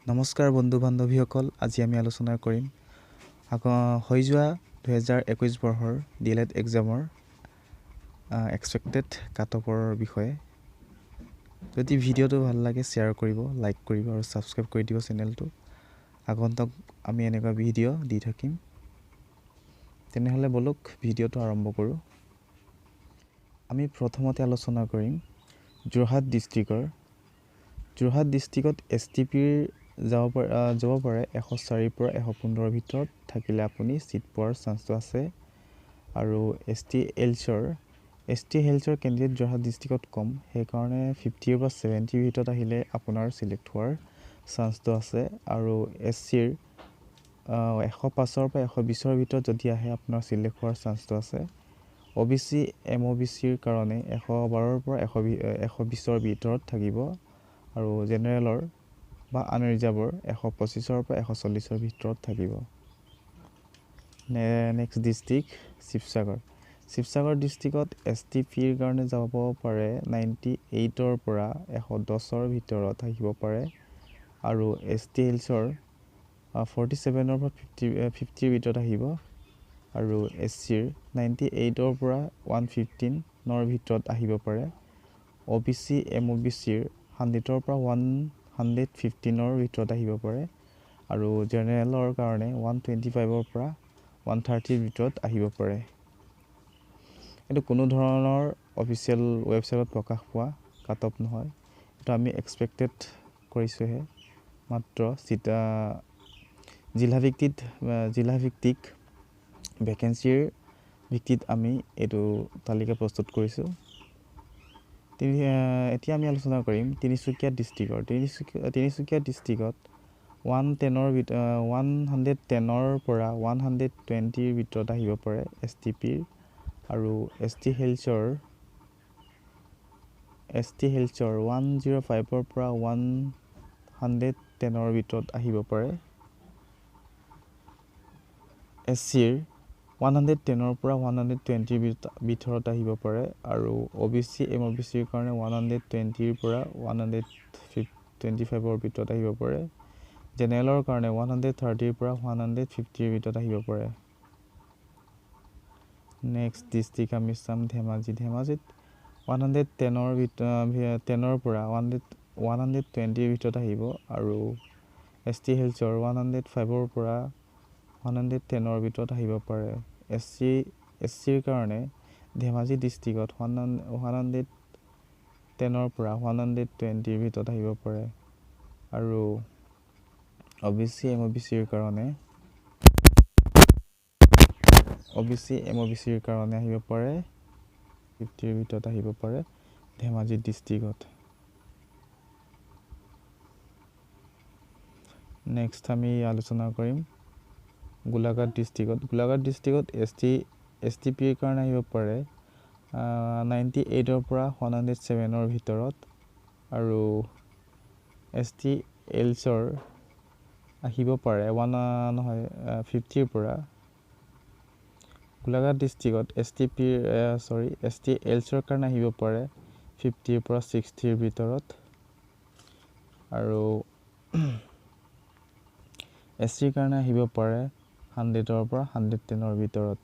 নমস্কাৰ বন্ধু বান্ধৱীসকল, আজি আমি আলোচনা কৰিম আকৌ হৈ যোৱা 2021 বৰ্ষৰ ডি.এল.এড এক্সামৰ এক্সপেক্টেড কাট অফৰ বিষয়ে। যদি ভিডিঅ'টো ভাল লাগে, শ্বেয়াৰ কৰিব, লাইক কৰিব আৰু ছাবস্ক্ৰাইব কৰি দিব চেনেলটো। আগন্তুক আমি এনেকুৱা ভিডিঅ' দি থাকিম। তেনেহ'লে ব'লক, ভিডিঅ'টো আৰম্ভ কৰোঁ। আমি প্ৰথমতে আলোচনা কৰিম যোৰহাট ডিষ্ট্ৰিক্টৰ। যোৰহাট ডিষ্ট্ৰিক্টত এছ টি পিৰ যাব পাৰে 104ৰ পৰা 115ৰ ভিতৰত থাকিলে আপুনি ছিট পোৱাৰ চান্সটো আছে। আৰু এছ টি হেলছৰ কেণ্ডিডেট যোৰহাট ডিষ্ট্ৰিক্টত কম, সেইকাৰণে 50ৰ পৰা 70ৰ ভিতৰত আহিলে আপোনাৰ চিলেক্ট হোৱাৰ চান্সটো আছে। আৰু এছ চিৰ 105ৰ পৰা 120ৰ ভিতৰত যদি আহে, আপোনাৰ চিলেক্ট হোৱাৰ চান্সটো আছে। অ' বি চি, এম অ' বি চিৰ কাৰণে 112ৰ পৰা 120ৰ ভিতৰত থাকিব আৰু জেনেৰেলৰ বা আনৰিজাৰ্ভৰ 125ৰ পৰা 140ৰ ভিতৰত থাকিব। Next district Sivasagar. Sivasagar ডিষ্ট্ৰিক্টত এছ টি পিৰ কাৰণে যাব পাৰে 98ৰ পৰা 110ৰ ভিতৰত আহিব পাৰে আৰু এছ টি হিলছৰ 47ৰ পৰা 50ৰ ভিতৰত আহিব আৰু এছ চিৰ 98ৰ পৰা 115ৰ ভিতৰত আহিব পাৰে। অ' বি চি, এম অ' বি চিৰ 100ৰ পৰা 115ৰ ভিতৰত আহিব পাৰে আৰু জেনেৰেলৰ কাৰণে 125ৰ পৰা 130ৰ ভিতৰত আহিব পাৰে। এইটো কোনো ধৰণৰ অফিচিয়েল ৱেবছাইটত প্ৰকাশ পোৱা কাট অফ নহয়, এইটো আমি এক্সপেক্টেড কৰিছোঁহে মাত্ৰ। জিলাভিত্তিক ভেকেঞ্চিৰ ভিত্তিত আমি এইটো তালিকা প্ৰস্তুত কৰিছোঁ। এতিয়া আমি আলোচনা কৰিম তিনিচুকীয়া ডিষ্ট্ৰিক্টৰ। তিনিচুকীয়া ডিষ্ট্ৰিক্টত 110ৰ পৰা 120ৰ ভিতৰত আহিব পাৰে এছ টি পিৰ আৰু এছ টি হিলছৰ 105ৰ পৰা 110ৰ ভিতৰত আহিব পাৰে। এছ চিৰ 110ৰ পৰা 120ৰ ভিতৰত আহিব পাৰে আৰু অ' বি চি, এম অ' বি চিৰ কাৰণে 120ৰ পৰা 125ৰ ভিতৰত আহিব পাৰে। জেনেৰেলৰ কাৰণে 130ৰ পৰা 150ৰ ভিতৰত আহিব পাৰে। নেক্সট ডিষ্ট্ৰিক্ট আমি চাম ধেমাজি। ধেমাজিত 110ৰ ভিতৰত 10ৰ পৰা 120ৰ ভিতৰত আহিব আৰু এছ টি হিলছৰ 105ৰ পৰা 110ৰ ভিতৰত আহিব পাৰে। এছ চিৰ কাৰণে ধেমাজি ডিষ্ট্ৰিক্টত 110ৰ পৰা 120ৰ ভিতৰত আহিব পাৰে আৰু অ' বি চি, এম অ' বি চিৰ কাৰণে অ' বি চি, এম অ' বি চিৰ কাৰণে আহিব পাৰে 50ৰ ভিতৰত আহিব পাৰে ধেমাজি ডিষ্ট্ৰিক্টত। নেক্সট আমি আলোচনা কৰিম গোলাঘাট ডিষ্ট্ৰিক্টত। গোলাঘাট ডিষ্ট্ৰিক্টত এছ টি পিৰ কাৰণে আহিব পাৰে 98ৰ পৰা 107ৰ ভিতৰত আৰু এছ টি এলছৰ আহিব পাৰে ওৱান নহয় 50ৰ পৰা। গোলাঘাট ডিষ্ট্ৰিক্টত এছ টি পিৰ চৰি এছ টি এলছৰ কাৰণে আহিব পাৰে 50ৰ পৰা 60ৰ ভিতৰত আৰু এছ চিৰ কাৰণে আহিব পাৰে 100ৰ পৰা 110ৰ ভিতৰত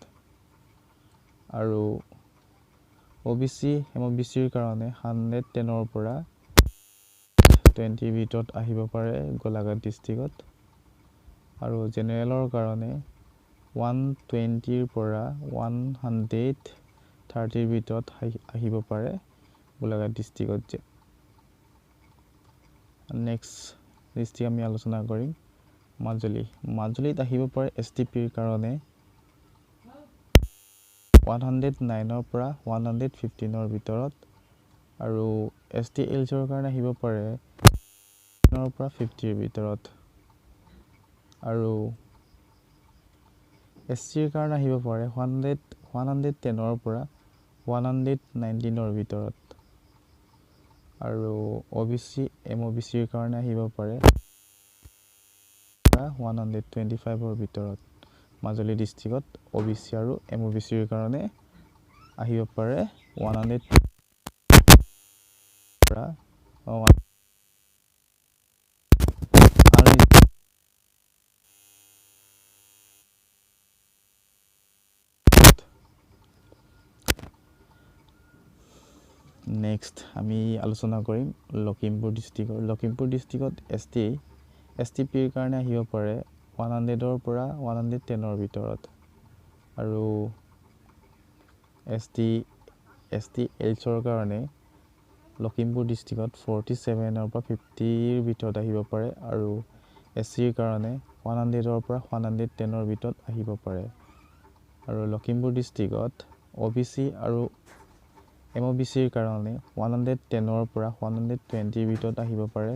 আৰু অ' বি চি, এম অ' বি চিৰ কাৰণে 110ৰ পৰা 20ৰ ভিতৰত আহিব পাৰে গোলাঘাট ডিষ্ট্ৰিক্টত আৰু জেনেৰেলৰ কাৰণে 120ৰ পৰা 130ৰ ভিতৰত আহিব পাৰে গোলাঘাট ডিষ্ট্ৰিক্টত। নেক্সট ডিষ্ট্ৰিক্ট আমি আলোচনা কৰিম মাজুলী। মাজুলীত আহিব পাৰে এছ টি পিৰ কাৰণে 109ৰ পৰা 115ৰ ভিতৰত আৰু এছ টি এলছৰ কাৰণে আহিব পাৰে পৰা 50ৰ ভিতৰত আৰু এছ চিৰ কাৰণে আহিব পাৰে 110ৰ পৰা 119ৰ ভিতৰত আৰু অ' বি চি, এম অ' বি চিৰ কাৰণে আহিব পাৰে 125ৰ ভিতৰত। মাজুলী ডিষ্ট্ৰিক্টত অ' বি চি আৰু এম অ' বি চিৰ কাৰণে আহিব পাৰে 100 পৰা। নেক্সট আমি আলোচনা কৰিম লখিমপুৰ ডিষ্ট্ৰিক্টৰ। লখিমপুৰ ডিষ্ট্ৰিক্টত এছ টি পিৰ কাৰণে আহিব পাৰে 100ৰ পৰা 110ৰ ভিতৰত আৰু এছ টি এইচৰ কাৰণে লখিমপুৰ ডিষ্ট্ৰিক্টত 47ৰ পৰা 50ৰ ভিতৰত আহিব পাৰে আৰু এছ চিৰ কাৰণে 100ৰ পৰা 110ৰ ভিতৰত আহিব পাৰে। আৰু লখিমপুৰ ডিষ্ট্ৰিক্টত অ' বি চি আৰু এম অ' বি চিৰ কাৰণে 110ৰ পৰা 120ৰ ভিতৰত আহিব পাৰে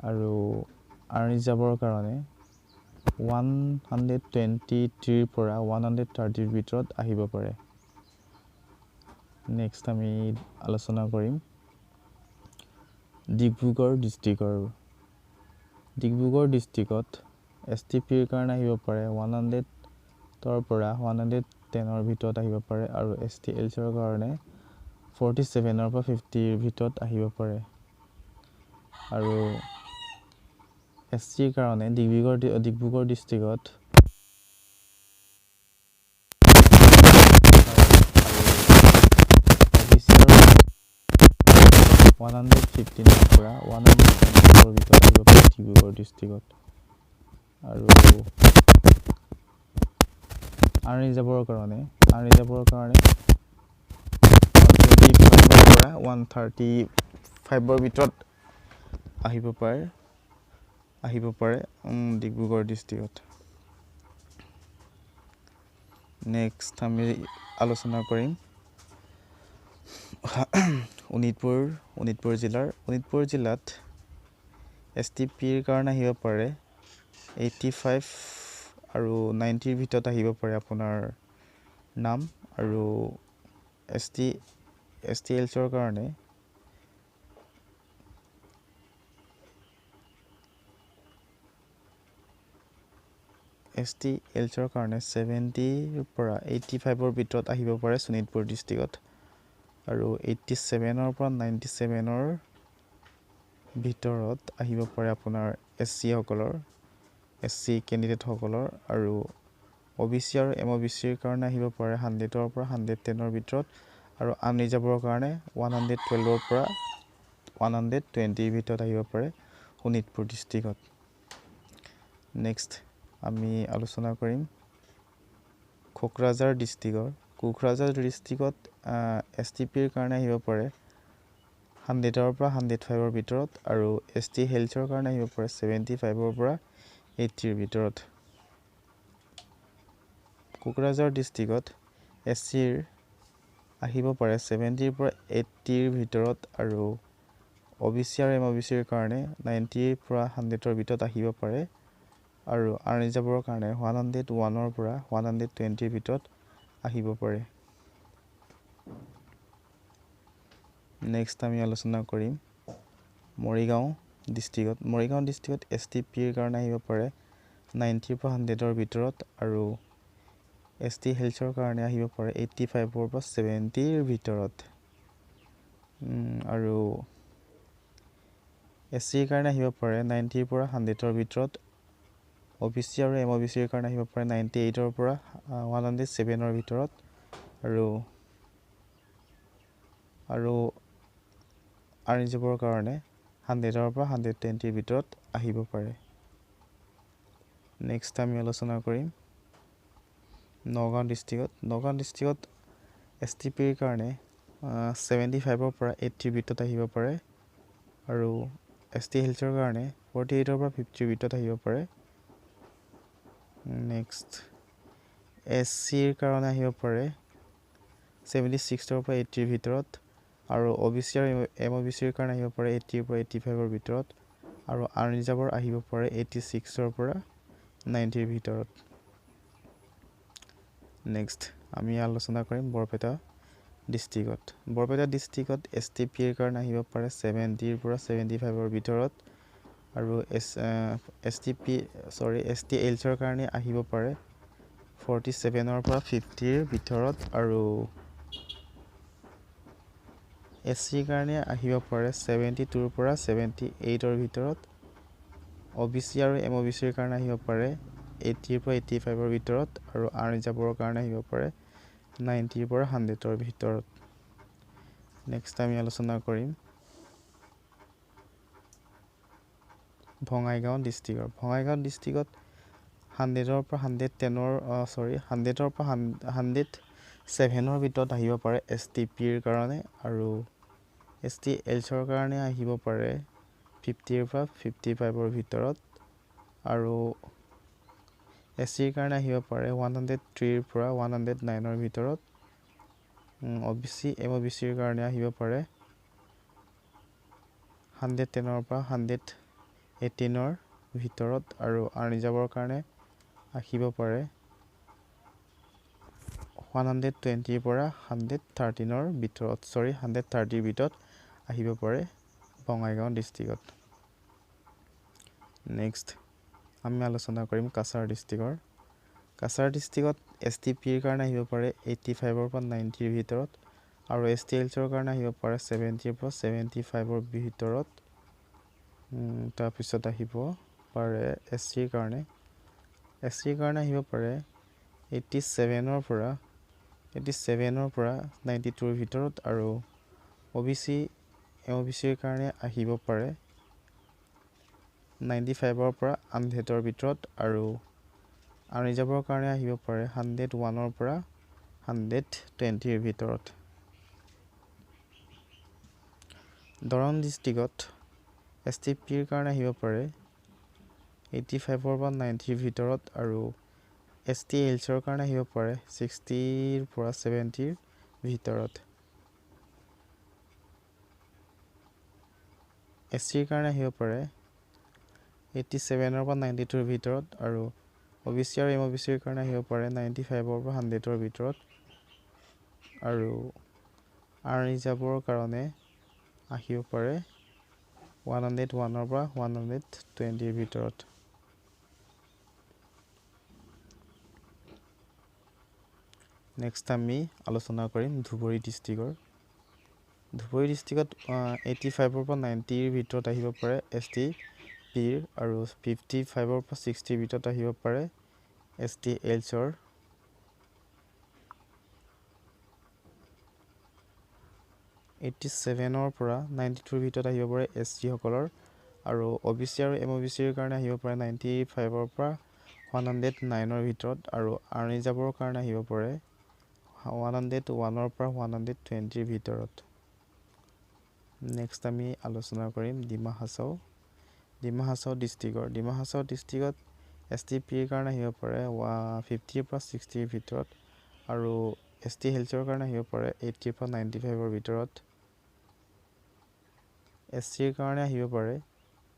আৰু আনৰিজাৰ্ভৰ কাৰণে 123ৰ পৰা 130ৰ ভিতৰত আহিব পাৰে। নেক্সট আমি আলোচনা কৰিম ডিব্ৰুগড় ডিষ্ট্ৰিক্টৰ। ডিব্ৰুগড় ডিষ্ট্ৰিক্টত এছ টি পিৰ কাৰণে আহিব পাৰে 100ৰ পৰা 110ৰ ভিতৰত আহিব পাৰে আৰু এছ টি এলছৰ কাৰণে 47ৰ পৰা 50ৰ ভিতৰত আহিব পাৰে। আৰু এছ চিৰ কাৰণে ডিব্ৰুগড় ডিষ্ট্ৰিক্টত অ' বি চি 115ৰ পৰা 124ৰ ভিতৰত আহিব পাৰে ডিব্ৰুগড় ডিষ্ট্ৰিক্টত আৰু আনৰিজাৰ্ভৰ কাৰণে 125ৰ পৰা 135ৰ ভিতৰত আহিব পাৰে ডিব্ৰুগড় ডিষ্ট্ৰিক্টত। নেক্সট আমি আলোচনা কৰিম শোণিতপুৰ শোণিতপুৰ জিলাৰ। শোণিতপুৰ জিলাত এছ টি পিৰ কাৰণে আহিব পাৰে 85 আৰু 90ৰ ভিতৰত আহিব পাৰে আপোনাৰ নাম আৰু এছ টি এলছৰ কাৰণে এছ টি এলছৰ কাৰণে 70ৰ পৰা 85ৰ ভিতৰত আহিব পাৰে শোণিতপুৰ ডিষ্ট্ৰিক্টত আৰু 87ৰ পৰা 97ৰ ভিতৰত আহিব পাৰে আপোনাৰ এছ চি কেণ্ডিডেটসকলৰ আৰু অ' বি চি আৰু এম অ' বি চিৰ কাৰণে আহিব পাৰে 100ৰ পৰা 110ৰ ভিতৰত আৰু আনৰিজাৰ্ভৰ কাৰণে 112ৰ পৰা 120ৰ ভিতৰত আহিব পাৰে শোণিতপুৰ ডিষ্ট্ৰিক্টত। নেক্সট আমি আলোচনা কৰিম কোকৰাঝাৰ ডিষ্ট্ৰিক্টৰ। কোকৰাঝাৰ ডিষ্ট্ৰিক্টত এছ টি পিৰ কাৰণে আহিব পাৰে 100ৰ পৰা 105ৰ ভিতৰত আৰু এছ টি হেল্থৰ কাৰণে আহিব পাৰে 75ৰ পৰা 80ৰ ভিতৰত। কোকৰাঝাৰ ডিষ্ট্ৰিক্টত এছ চিৰ আহিব পাৰে 70ৰ পৰা 80ৰ ভিতৰত আৰু অ' বি চি আৰু এম অ' বি চিৰ কাৰণে 90ৰ পৰা 100ৰ ভিতৰত আহিব পাৰে আৰু আনৰিজাৰ্ভৰ কাৰণে 101ৰ পৰা 120ৰ ভিতৰত আহিব পাৰে। নেক্সট আমি আলোচনা কৰিম মৰিগাঁও ডিষ্ট্ৰিক্টত। মৰিগাঁও ডিষ্ট্ৰিক্টত এছ টি পিৰ কাৰণে আহিব পাৰে 90ৰ পৰা 100ৰ ভিতৰত আৰু এছ টি হেল্থৰ কাৰণে আহিব পাৰে 85ৰ পৰা 70ৰ ভিতৰত আৰু এছ চিৰ কাৰণে আহিব পাৰে 90ৰ পৰা 100ৰ ভিতৰত। অ' বি চি আৰু এম অ' বি চিৰ কাৰণে আহিব পাৰে 98ৰ পৰা 107ৰ ভিতৰত আৰু আনৰিজাৰ্ভৰ কাৰণে 100ৰ পৰা 120ৰ ভিতৰত আহিব পাৰে। নেক্সট আমি আলোচনা কৰিম নগাঁও ডিষ্ট্ৰিক্টত। নগাঁও ডিষ্ট্ৰিক্টত এছ টি পিৰ কাৰণে 75ৰ পৰা 80ৰ ভিতৰত আহিব পাৰে আৰু এছ টি হিলছৰ কাৰণে 48ৰ পৰা 50ৰ ভিতৰত আহিব পাৰে। নেক্সট এছ চিৰ কাৰণে আহিব পাৰে 76ৰ পৰা 80ৰ ভিতৰত আৰু অ' বি চি আৰু এম অ' বি চিৰ কাৰণে আহিব পাৰে 80ৰ পৰা 85ৰ ভিতৰত আৰু আনৰিজাৰ্ভৰ আহিব পাৰে 86ৰ পৰা 90ৰ ভিতৰত। নেক্সট আমি আলোচনা কৰিম বৰপেটা ডিষ্ট্ৰিক্টত। বৰপেটা ডিষ্ট্ৰিক্টত এছ টি পিৰ কাৰণে আহিব পাৰে 70ৰ পৰা 75ৰ ভিতৰত আৰু এছ এছ টি পি চৰি এছ টি এইচৰ কাৰণে আহিব পাৰে 47ৰ পৰা 50ৰ ভিতৰত আৰু এছ চিৰ কাৰণে আহিব পাৰে 72ৰ পৰা 78ৰ ভিতৰত। অ' বি চি আৰু এম অ' বি চিৰ কাৰণে আহিব পাৰে 80ৰ পৰা 85ৰ ভিতৰত আৰু আনৰিজাৰ্ভৰ কাৰণে আহিব পাৰে 90ৰ পৰা 100ৰ ভিতৰত। নেক্সট আমি আলোচনা কৰিম বঙাইগাঁও ডিষ্ট্ৰিক্টৰ। বঙাইগাঁও ডিষ্ট্ৰিক্টত 100ৰ পৰা 110ৰ চৰি 100ৰ পৰা 107ৰ ভিতৰত আহিব পাৰে এছ টি পিৰ কাৰণে, আৰু এছ টি এলছৰ কাৰণে আহিব পাৰে 50ৰ পৰা 55ৰ ভিতৰত, আৰু এছ চিৰ কাৰণে আহিব পাৰে 103ৰ পৰা 109ৰ ভিতৰত। অ' বি চি, এম অ' বি চিৰ কাৰণে আহিব পাৰে 110ৰ পৰা 118ৰ ভিতৰত, আৰু আনৰিজাৰ্ভৰ কাৰণে আহিব পাৰে 120ৰ পৰা 113ৰ ভিতৰত, চৰি 130ৰ ভিতৰত আহিব পাৰে বঙাইগাঁও ডিষ্ট্ৰিক্টত। নেক্সট আমি আলোচনা কৰিম কাছাৰ ডিষ্ট্ৰিক্টৰ। কাছাৰ ডিষ্ট্ৰিক্টত এছ টি পিৰ কাৰণে আহিব পাৰে 85ৰ পৰা 90ৰ ভিতৰত, আৰু এছ টি এলছৰ কাৰণে আহিব পাৰে 70ৰ পৰা 75ৰ ভিতৰত। তাৰপিছত আহিব পাৰে এছ চিৰ কাৰণে, এছ চিৰ কাৰণে আহিব পাৰে 87ৰ পৰা 92ৰ ভিতৰত, আৰু অ' বি চি, এম অ' বি চিৰ কাৰণে আহিব পাৰে 95ৰ পৰা 100ৰ ভিতৰত, আৰু আনৰিজাৰ্ভৰ কাৰণে আহিব পাৰে 101ৰ পৰা 120ৰ ভিতৰত। দৰং ডিষ্ট্ৰিক্টত এছ টি পিৰ কাৰণে আহিব পাৰে 85ৰ পৰা 90ৰ ভিতৰত, আৰু এছ টি এলছৰ কাৰণে আহিব পাৰে 60ৰ পৰা 70ৰ ভিতৰত। এছ চিৰ কাৰণে আহিব পাৰে 87ৰ পৰা 92ৰ ভিতৰত, আৰু অ' বি চি আৰু এম অ' বি চিৰ কাৰণে আহিব পাৰে 95ৰ পৰা 100ৰ ভিতৰত, আৰু আনৰিজাৰ্ভৰ কাৰণে আহিব পাৰে 101ৰ পৰা 120ৰ ভিতৰত। নেক্সট আমি আলোচনা কৰিম ধুবুৰী ডিষ্ট্ৰিক্টৰ। ধুবুৰী ডিষ্ট্ৰিক্টত 85ৰ পৰা 90ৰ ভিতৰত আহিব পাৰে এছ টি পিৰ, আৰু 55ৰ পৰা 60ৰ ভিতৰত আহিব পাৰে এছ টি এলছৰ। 87ৰ পৰা 92ৰ ভিতৰত আহিব পাৰে এছ চিসকলৰ, আৰু অ' বি চি আৰু এম অ' বি চিৰ কাৰণে আহিব পাৰে 95ৰ পৰা 109ৰ ভিতৰত, আৰু আনৰিজাৰ্ভৰ কাৰণে আহিব পাৰে 101ৰ পৰা 120ৰ ভিতৰত। নেক্সট আমি আলোচনা কৰিম ডিমা হাছাও। ডিমা হাছাও ডিষ্ট্ৰিক্টৰ। ডিমা হাছাও ডিষ্ট্ৰিক্টত এছ টি পিৰ কাৰণে আহিব পাৰে 50ৰ পৰা 60ৰ ভিতৰত, আৰু এছ টি হিলছৰ কাৰণে আহিব পাৰে 80ৰ পৰা 95ৰ ভিতৰত। এছ চিৰ কাৰণে আহিব পাৰে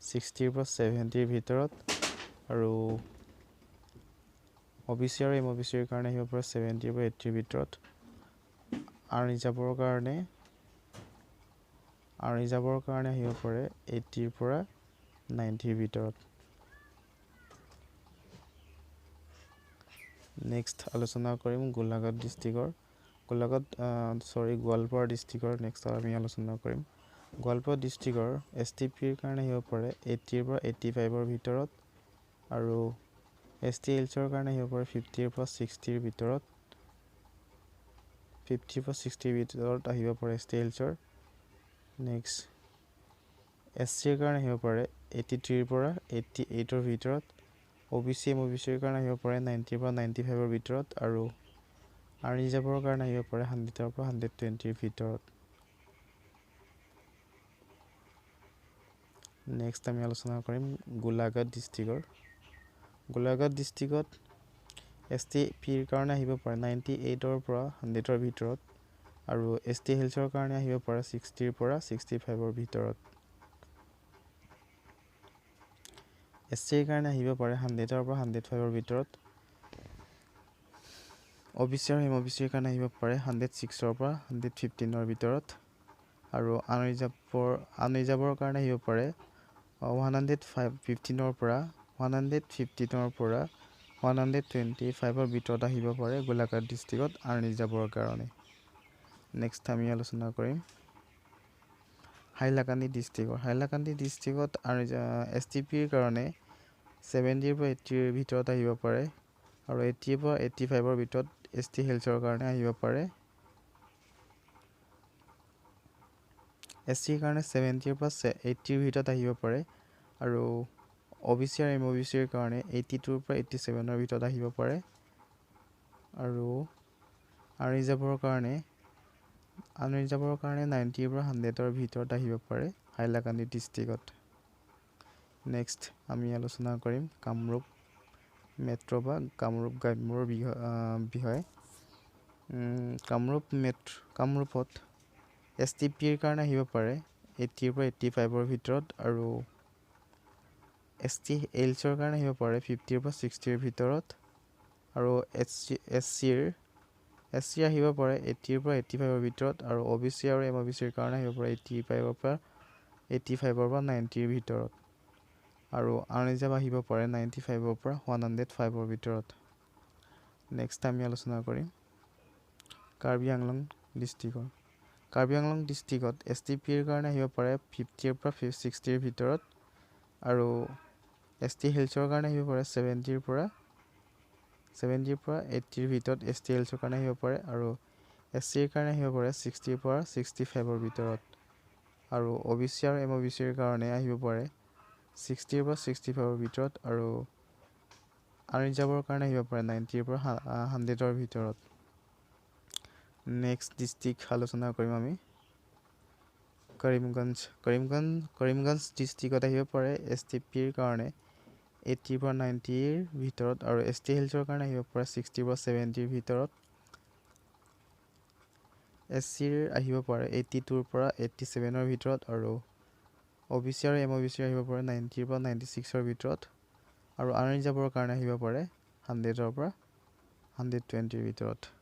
60ৰ পৰা 70ৰ ভিতৰত, আৰু অ' বি চি আৰু এম অ' বি চিৰ কাৰণে আহিব পাৰে 70ৰ পৰা 80ৰ ভিতৰত। আনৰিজাৰ্ভৰ কাৰণে আহিব পাৰে 80ৰ পৰা 90ৰ ভিতৰত। নেক্সট আলোচনা কৰিম গোলাঘাট ডিষ্ট্ৰিক্টৰ। গোলাঘাট চৰি গোৱালপাৰা ডিষ্ট্ৰিক্টৰ নেক্সট আমি আলোচনা কৰিম। গোৱালপাৰা ডিষ্ট্ৰিক্টৰ এছ টি পিৰ কাৰণে আহিব পাৰে 80ৰ পৰা 85ৰ ভিতৰত, আৰু এছ টি এলছৰ কাৰণে আহিব পাৰে 50ৰ পৰা 60ৰ ভিতৰত। 50ৰ পৰা 60ৰ ভিতৰত আহিব পাৰে এছ টি এলছৰ। নেক্সট এছ চিৰ কাৰণে আহিব পাৰে 83ৰ পৰা 88ৰ ভিতৰত। অ' বি চি, এম অ' বি চিৰ কাৰণে আহিব পাৰে 90ৰ পৰা 95ৰ ভিতৰত, আৰু আনৰিজাৰ্ভৰ কাৰণে আহিব পাৰে 100ৰ পৰা 120ৰ ভিতৰত। নেক্সট আমি আলোচনা কৰিম গোলাঘাট ডিষ্ট্ৰিক্টৰ। গোলাঘাট ডিষ্ট্ৰিক্টত এছ টি পিৰ কাৰণে আহিব পাৰে 98ৰ পৰা 100ৰ ভিতৰত, আৰু এছ টি হিলছৰ কাৰণে আহিব পাৰে 60ৰ পৰা 65ৰ ভিতৰত। এছ চিৰ কাৰণে আহিব পাৰে 100ৰ পৰা 105ৰ ভিতৰত। অ' বি চি আৰু এম অ' বি চিৰ কাৰণে আহিব পাৰে 106ৰ পৰা 115ৰ ভিতৰত, আৰু আনৰিজাৰ্ভৰ কাৰণে আহিব পাৰে 115ৰ পৰা 115ৰ পৰা 125ৰ ভিতৰত আহিব পাৰে গোলাঘাট ডিষ্ট্ৰিক্টত আনৰিজাৰ্ভৰ কাৰণে। নেক্সট আমি আলোচনা কৰিম হাইলাকান্দি ডিষ্ট্ৰিক্টৰ। হাইলাকান্দি ডিষ্ট্ৰিক্টত এছ টি পিৰ কাৰণে 70ৰ পৰা 80ৰ ভিতৰত আহিব পাৰে, আৰু 80ৰ পৰা 85ৰ ভিতৰত এছ টি হিলছৰ কাৰণে আহিব পাৰে। এছ চিৰ কাৰণে 70ৰ পৰা 80ৰ ভিতৰত আহিব পাৰে আৰু অ' বি চি আৰু এম অ' বি চিৰ কাৰণে 82ৰ পৰা 87ৰ ভিতৰত আহিব পাৰে আৰু আনৰিজাৰ্ভৰ কাৰণে 90ৰ পৰা 100ৰ ভিতৰত আহিব পাৰে হাইলাকান্দি ডিষ্ট্ৰিক্টত। নেক্সট আমি আলোচনা কৰিম কামৰূপ মেট্ৰ' বা কামৰূপ গ্ৰাম্যৰ বিষয়ে। কামৰূপ মেট্ৰ' কামৰূপত এছ টি পিৰ কাৰণে আহিব পাৰে 80ৰ পৰা 85ৰ ভিতৰত আৰু এছ টি এইচৰ কাৰণে আহিব পাৰে 50ৰ পৰা 60ৰ ভিতৰত আৰু এছ চি আহিব পাৰে 80ৰ পৰা 85ৰ ভিতৰত আৰু অ' বি চি আৰু এম অ' বি চিৰ কাৰণে আহিব পাৰে 85ৰ পৰা 90ৰ ভিতৰত আৰু আনৰিজাৰ্ভ আহিব পাৰে 95ৰ পৰা 105ৰ ভিতৰত। নেক্সট আমি আলোচনা কৰিম কাৰ্বি আংলং ডিষ্ট্ৰিক্টৰ। কাৰ্বি আংলং ডিষ্ট্ৰিক্টত এছ টি পিৰ কাৰণে আহিব পাৰে 50ৰ পৰা 60ৰ ভিতৰত আৰু এছ টি হিলছৰ কাৰণে আহিব পাৰে 70ৰ পৰা 80ৰ ভিতৰত এছ টি হিলছৰ কাৰণে আহিব পাৰে আৰু এছ চিৰ কাৰণে আহিব পাৰে 60ৰ পৰা 65ৰ ভিতৰত আৰু অ' বি চি আৰু এম অ' বি চিৰ কাৰণে আহিব পাৰে 60ৰ পৰা 65ৰ ভিতৰত আৰু আনৰিজাৰ্ভৰ কাৰণে আহিব পাৰে 90ৰ পৰা 100ৰ ভিতৰত। নেক্সট ডিষ্ট্ৰিক্ট আলোচনা কৰিম আমি কৰিমগঞ্জ। কৰিমগঞ্জ ডিষ্ট্ৰিক্টত আহিব পাৰে এছ টি পিৰ কাৰণে 80ৰ পৰা 90ৰ ভিতৰত আৰু এছ টি হিলছৰ কাৰণে আহিব পাৰে 60ৰ পৰা 70ৰ ভিতৰত। এছ চিৰ আহিব পাৰে 82ৰ পৰা 87ৰ ভিতৰত আৰু অ' বি চি আৰু এম অ' বি চিৰ আহিব পাৰে 90ৰ পৰা 96ৰ ভিতৰত আৰু আনৰিজাৰ্ভৰ কাৰণে আহিব পাৰে 100ৰ পৰা 120ৰ ভিতৰত।